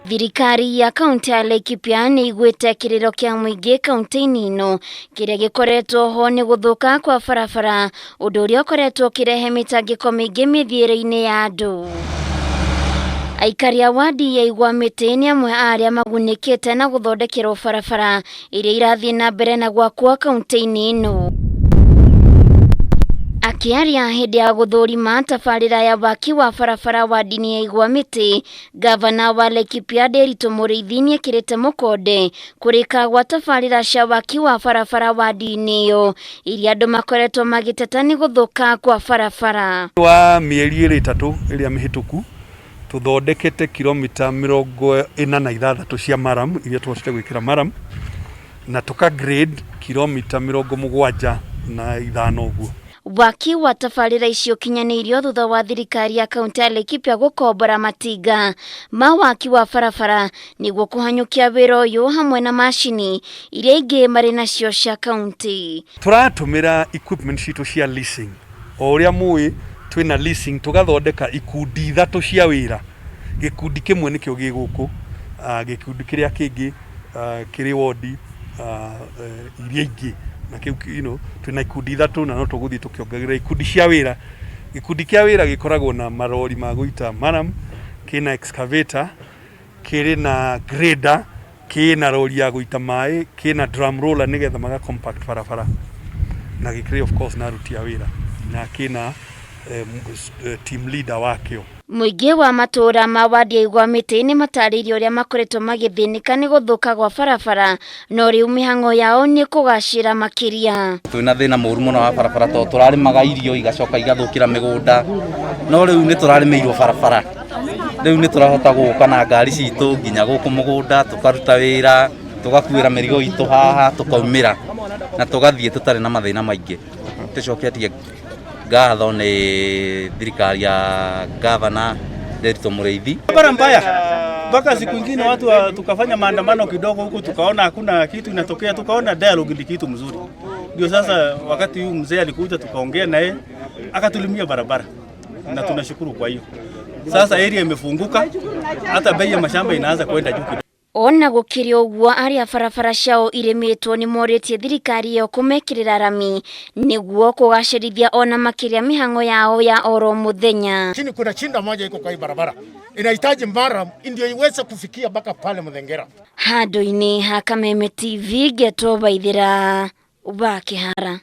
Thirikari ya kaunti ya Laikipia nĩ iguĩte kĩrĩro kĩa mũingĩ kaunti-inĩ ĩno kĩrĩa gĩkoretwo ho nĩ gũthũka kwa barabara, ũndũ ũrĩa ũkoretwo ũkĩrehe mĩtangĩko mĩingĩ mĩthiĩre-inĩ ya andũ. Aikari a wadi ya Igwamĩtĩ nĩ amwe a arĩa magunĩkĩte na gũthondekerwo barabara iria irathiĩ na mbere na gwakwo kaunti-inĩ ĩno. Akĩaria hĩndĩ ya gũthũrima tabarĩra ya waki wa barabara wadi-inĩ ya Igwamĩtĩ, Gavana wa Laikipia Nderitu Mũrĩithi nĩekĩrĩte mũkonde kũrĩka gwa tabarĩra cia waki wa barabara wadi-inĩ ĩyo iria andũ makoretwo magĩteta nĩ gũthũka kwa barabara. Wa mĩeri ĩrĩ ĩtatũ ĩrĩa mĩhĩtũku tũthondekete kilomita 46 cia maram iria tũhotete gwĩkĩra maram na tũka grade kilomita 75 ũguo. Waki wa tabarĩra icio ũkinyanĩirio thutha wa thirikari ya kaunti ya Laikipia gũkombora matinga ma waki wa barabara nĩguo kũhanyũkia wĩra ũyũ hamwe na macini iria ingĩ marĩ nacio cia kaunti. Tũratũmĩra equipment citũ cia leasing o ũrĩa mũĩ twĩna leasing tũgathondeka ikundi ithatũ cia wĩra. Gĩkundi kĩmwe nĩkĩo gĩ gũkũ, gĩkundi kĩrĩa kĩngĩ kĩrĩ wodi iria ingĩ na kĩu twĩna ikundi ithatũ na no tũgũthiĩ tũkĩongagĩrĩra ikundi cia wĩra. Gĩkundi kĩa wĩra gĩkoragwo na marori ma gũita maram, kĩna excavator, kĩrĩ na grader, kĩna rori ya gũita maĩ, kĩna drum roller nĩgetha maga compact barabara na gĩkĩrĩ of course na aruti a wĩra na kĩna team leader wakĩo. Mũingĩ wa matũũra ma wadi ya Igwamĩtĩ nĩ matarĩirie ũrĩa makoretwo magĩthĩnĩka nĩ gũthũka gwa barabara no rĩu mĩhang'o yao nĩ kũgacĩra makĩria. Twĩna thĩna mũru mũno wa barabara tondũ tũrarĩmaga irio igacoka igathũkĩra mĩgũnda, no rĩu nĩ tũrarĩmĩirwo barabara, rĩu nĩ tũrahota gũka na ngari citũ nginya gũkũ mũgũnda tũkaruta wĩra, tũgakuĩra mĩrigo itũ haha tũkaumĩra na tũgathiĩ tũtarĩ na mathĩna maingĩ. Tũcoketie ngatho nĩ thirikari ya gavana Nderitu Mũrĩithi. Barabara mbaya mpaka siku ingine watu tukafanya maandamano kidogo huku, tukaona hakuna kitu inatokea, tukaona dialogue ni kitu mzuri. Ndio sasa wakati huyu mzee alikuja tukaongea naye akatulimia barabara na tunashukuru kwa hiyo. Sasa area imefunguka, hata bei ya mashamba inaanza kwenda juu kidogo. Ona gũkĩrĩ ũguo arĩa barabara ciao irĩmĩtwo nĩ morĩtie thirikari ĩyo kũmekĩrĩra rami nĩguo kũgacĩrithia ona makĩria mĩhang'o yao ya oro mũthenya. Chini kuna chinda moja iko kwa hii barabara inahitaji mara ndio iweze kufikia mpaka pale Muthengera. Handũ-inĩ ha Kameme TV ngetwo Waithĩra wa Kĩhara.